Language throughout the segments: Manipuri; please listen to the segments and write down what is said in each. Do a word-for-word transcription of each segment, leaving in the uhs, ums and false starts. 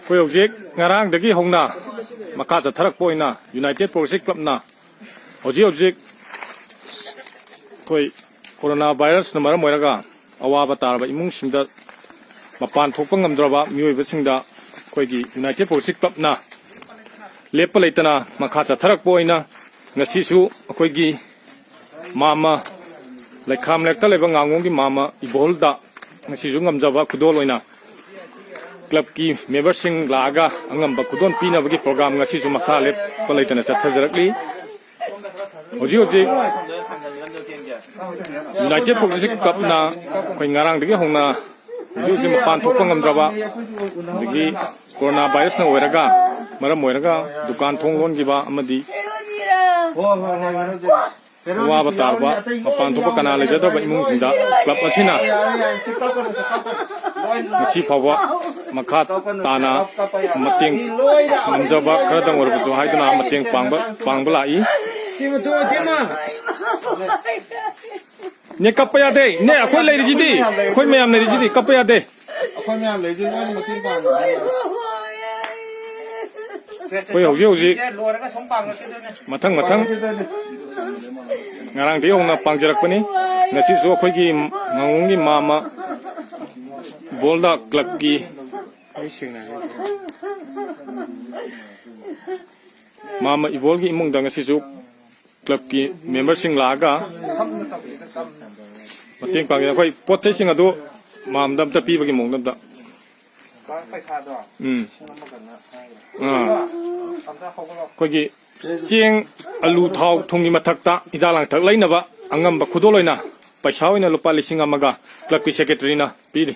ꯑꯩꯈꯣꯏ ꯍꯧꯖꯤꯛ ꯉꯔꯥꯡꯗꯒꯤ ꯍꯧꯅ ꯃꯈꯥ ꯆꯠꯊꯔꯛꯄ ꯑꯣꯏꯅ United Progressive Clubꯅ ꯍꯧꯖꯤꯛ ꯍꯧꯖꯤꯛ ꯑꯩꯈꯣꯏ corona virusꯅ ꯃꯔꯝ ꯑꯣꯏꯔꯒ ꯑꯋꯥꯕ ꯇꯥꯔꯕ ꯏꯃꯨꯡꯁꯤꯡꯗ ꯃꯄꯥꯟ ꯊꯣꯛꯄ ꯉꯝꯗ꯭ꯔꯕ ꯃꯤꯑꯣꯏꯕꯁꯤꯡꯗ ꯑꯩꯈꯣꯏꯒꯤ United Progressive Clubꯅ ꯂꯦꯞꯄ ꯂꯩꯇꯅ ꯃꯈꯥ ꯆꯠꯊꯔꯛꯄ ꯑꯣꯏꯅ ꯉꯁꯤꯁꯨ ꯑꯩꯈꯣꯏꯒꯤ ꯃꯥꯃ ꯂꯩꯈꯥꯝ ꯂꯩꯔꯛꯇ ꯂꯩꯕ ꯉꯥꯉꯣꯝꯒꯤ ꯃꯥꯃ ꯏꯕꯣꯜꯗ ꯉꯁꯤꯁꯨ ꯉꯝꯖꯕ ꯈꯨꯗꯣꯜ ꯑꯣꯏꯅ clubꯀꯤ memberꯁꯤꯡ ꯂꯥꯛꯑꯒ ꯑꯉꯝꯕ ꯈꯨꯗꯣꯜ ꯄꯤꯅꯕꯒꯤ program ꯉꯁꯤꯁꯨ ꯃꯈꯥ ꯂꯦꯞꯄ ꯂꯩꯇꯅ ꯆꯠꯊꯖꯔꯛꯂꯤ꯫ ꯍꯧꯖꯤꯛ ꯍꯧꯖꯤꯛ United Progressive Clubꯅ ꯑꯩꯈꯣꯏ ꯉꯔꯥꯡꯗꯒꯤ ꯍꯧꯅ ꯍꯧꯖꯤꯛ ꯍꯧꯖꯤꯛ ꯃꯄꯥꯟ ꯊꯣꯛꯄ ꯉꯝꯗ꯭ꯔꯕ, ꯑꯗꯒꯤ corona virusꯅ ꯑꯣꯏꯔꯒ, ꯃꯔꯝ ꯑꯣꯏꯔꯒ ꯗꯨꯀꯥꯟ ꯊꯣꯡ ꯂꯣꯟꯈꯤꯕ ꯑꯃꯗꯤ ꯑꯋꯥꯕ ꯇꯥꯔꯕ, ꯃꯄꯥꯟ ꯊꯣꯛꯄ ꯀꯅꯥ ꯂꯩꯖꯗ꯭ꯔꯕ ꯏꯃꯨꯡꯁꯤꯡꯗ club ꯑꯁꯤꯅ ꯉꯁꯤ ꯐꯥꯎꯕ ꯃꯈꯥ ꯇꯥꯅ ꯃꯇꯦꯡ ꯉꯝꯖꯕ ꯈꯔꯗꯪ ꯑꯣꯏꯔꯕꯁꯨ ꯍꯥꯏꯗꯨꯅ ꯃꯇꯦꯡ ꯄꯥꯡꯕ, ꯄꯥꯡꯕ ꯂꯥꯛꯏ꯫ ꯏꯅꯦ, ꯀꯞꯄ ꯌꯥꯗꯦ꯫ ꯏꯅꯦ, ꯑꯩꯈꯣꯏ ꯂꯩꯔꯤꯁꯤꯗꯤ, ꯑꯩꯈꯣꯏ ꯃꯌꯥꯝ ꯂꯩꯔꯤꯁꯤꯗꯤ, ꯀꯞꯄ ꯌꯥꯗꯦ꯫ ꯑꯩꯈꯣꯏ ꯃꯌꯥꯝ ꯂꯩꯔꯤꯁꯤ ꯂꯣꯏꯅ ꯃꯇꯦꯡ ꯄꯥꯡꯕ꯫ ꯑꯩꯈꯣꯏ ꯍꯧꯖꯤꯛ ꯍꯧꯖꯤꯛ ꯂꯣꯏꯔꯒ ꯁꯨꯝ ꯄꯥꯡꯉꯛꯈꯤꯗꯣꯏꯅꯦ꯫ ꯃꯊꯪ ꯃꯊꯪ ꯄꯥꯡꯉꯛꯈꯤꯗꯣꯏꯅꯦ꯫ ꯉꯔꯥꯡꯗꯒꯤ ꯍꯧꯅ ꯄꯥꯡꯖꯔꯛꯄꯅꯤ꯫ ꯉꯁꯤꯁꯨ ꯑꯩꯈꯣꯏꯒꯤ ꯉꯥꯉꯣꯝꯒꯤ ꯃꯥꯃ ꯏꯕꯣꯜꯗ clubꯀꯤ ꯃꯥꯃ ꯏꯕꯣꯜꯒꯤ ꯏꯃꯨꯡꯗ ꯉꯁꯤꯁꯨ clubꯀꯤ memberꯁꯤꯡ ꯂꯥꯛꯑꯒ ꯃꯇꯦꯡ ꯄꯥꯡꯉꯤ꯫ ꯑꯩꯈꯣꯏ ꯄꯣꯠ ꯆꯩꯁꯤꯡ ꯑꯗꯨ ꯃꯥꯝꯗ ꯑꯝꯇ ꯄꯤꯕꯒꯤ ꯃꯑꯣꯡꯗ ꯑꯝꯇ꯫ ꯄꯩꯁꯥꯗꯣ ꯎꯝ꯫ ꯂꯤꯁꯤꯡ ꯑꯃꯒꯅ ꯍꯥꯏꯈ꯭ꯔꯦ꯫ ꯑꯥ꯫ ꯑꯝꯇ ꯍꯧꯒꯠꯂꯣ꯫ ꯑꯩꯈꯣꯏꯒꯤ ꯆꯦꯡ, ꯑꯂꯨ, ꯊꯥꯎ, ꯊꯨꯝꯒꯤ ꯃꯊꯛꯇ ꯍꯤꯗꯥꯛ ꯂꯥꯡꯊꯛ ꯂꯩꯅꯕ ꯑꯉꯝꯕ ꯈꯨꯗꯣꯜ ꯑꯣꯏꯅ ꯄꯩꯁꯥ ꯑꯣꯏꯅ ꯂꯨꯄꯥ ꯂꯤꯁꯤꯡ ꯑꯃꯒ clubꯀꯤ secretaryꯅ ꯄꯤꯔꯤ꯫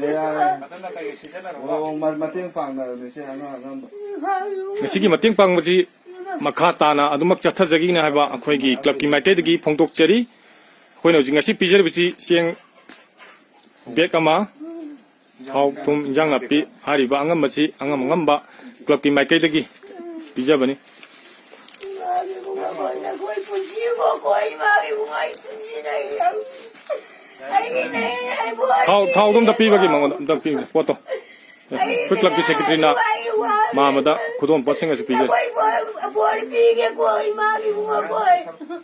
ꯌꯥꯔꯦ꯫ ꯑꯗꯨꯅ ꯀꯩꯀꯩ ꯁꯤꯖꯤꯟꯅꯔꯕ? ꯑꯣ, ꯃ-, ꯃꯇꯦꯡ ꯄꯥꯡꯅꯔꯕꯅꯤ ꯏꯆꯦ, ꯑꯉꯝ ꯑꯉꯝꯕ꯫ ꯉꯁꯤꯒꯤ ꯃꯇꯦꯡ ꯄꯥꯡꯕꯁꯤ ꯃꯈꯥ ꯇꯥꯅ ꯑꯗꯨꯃꯛ ꯆꯠꯊꯖꯒꯅꯤ ꯍꯥꯏꯕ ꯑꯩꯈꯣꯏꯒꯤ clubꯀꯤ ꯃꯥꯏꯀꯩꯗꯒꯤ ꯐꯣꯡꯗꯣꯛꯆꯔꯤ꯫ ꯑꯩꯈꯣꯏꯅ ꯍꯧꯖꯤꯛ ꯉꯁꯤ ꯄꯤꯖꯔꯤꯕꯁꯤ ꯆꯦꯡ bag ꯑꯃ, ꯊꯥꯎ, ꯊꯨꯝ, ꯏꯟꯖꯥꯡ ꯅꯥꯄꯤ ꯍꯥꯏꯔꯤꯕ ꯑꯉꯝꯕꯁꯤ ꯑꯉꯝ ꯑꯉꯝꯕ clubꯀꯤ ꯃꯥꯏꯀꯩꯗꯒꯤ ꯄꯤꯖꯕꯅꯤ꯫ ꯊꯥꯎ, ꯊꯥꯎꯗꯣ ꯑꯝꯇ ꯄꯤꯕꯒꯤ ꯃꯉꯣꯟꯗ, ꯑꯝꯇ ꯄꯤꯕ ꯄꯣꯠꯇꯣ꯫ ꯑꯩꯈꯣꯏ clubꯀꯤ secretaryꯅ ꯃꯥ ꯑꯃꯗ ꯈꯨꯗꯣꯜ ꯄꯣꯠꯁꯤꯡ ꯑꯁꯤ ꯄꯤꯖꯔꯤ꯫ ꯑꯩꯈꯣꯏ ꯕꯣꯔ-, ꯕꯣꯔ ꯄꯤꯒꯦꯀꯣ, ꯏꯃꯥꯒꯤ ꯏꯕꯨꯡꯉꯣ ꯑꯩꯈꯣꯏ꯫